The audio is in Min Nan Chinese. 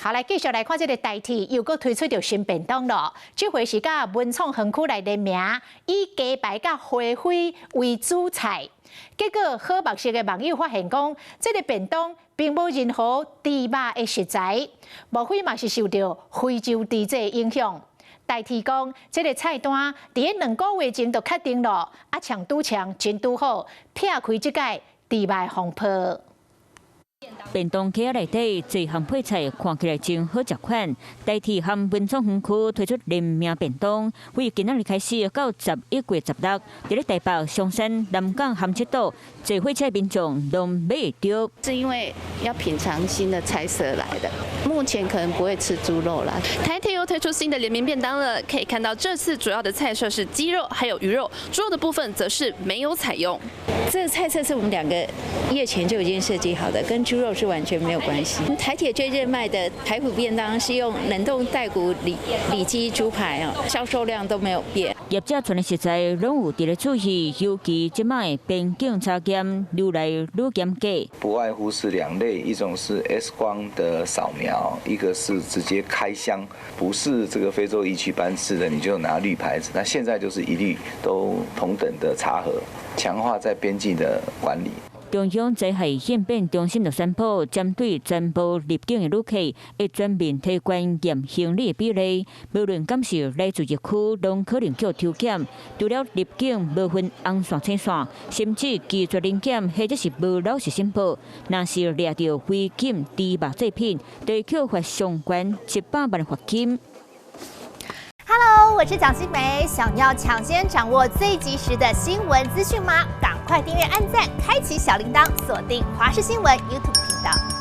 好，來繼續來看這个台鐵又閣推出著新便當囉。這回是佮文創園區來聯名，以雞排佮花卉為主菜。結果好目色的網友發現講，這个便當並無任何豬肉的食材，莫非嘛是受著非洲豬瘟影響？台鐵講，這个菜單佇咧2個月前就確定囉，啊，搶拄搶真拄好，撇開這擺豬肉的風波。便當盒內底濟項配菜看起來真好食款。台鐵和文創園區推出聯名便當，為今仔日開始到11月16，佇咧台北、松山、南港和七堵坐火車民眾攏買會著。是因為要品嘗新的菜色來的，目前可能不會吃豬肉啦。台鐵又推出新的聯名便當了，可以看到這次主要的菜色是雞肉還有魚肉，豬肉的部分則是沒有採用。這個菜色是我們2個月前就已經設計好的，跟豬肉是完全沒有關係。台鐵最熱賣的排骨便當是用冷凍帶骨里里脊豬排哦，銷售量都沒有變。業者傳的食材攏有佇咧注意，尤其這擺邊境查檢愈來愈嚴格。不外乎是兩類，一種是 X 光的掃描，一個是直接開箱，不是這個非洲疫區班次的，你就拿綠牌子。那現在就是一律都同等的查核，強化在邊境的管理。中央災害應變中心就宣布，針對全部入境的旅客，會全面提懸驗行李的比例。無論敢是來自疫區，攏可能予抽檢。除了入境無分紅線青線，甚至拒絕臨檢或者是無老實申報，若是掠著違禁豬肉製品，就會予罰上懸100萬罰金。 Hello，我是蔣新梅，想要搶先掌握最及時的新聞資訊嗎？趕快訂閱、按讚、開啟小鈴鐺，鎖定華視新聞 YouTube 頻道。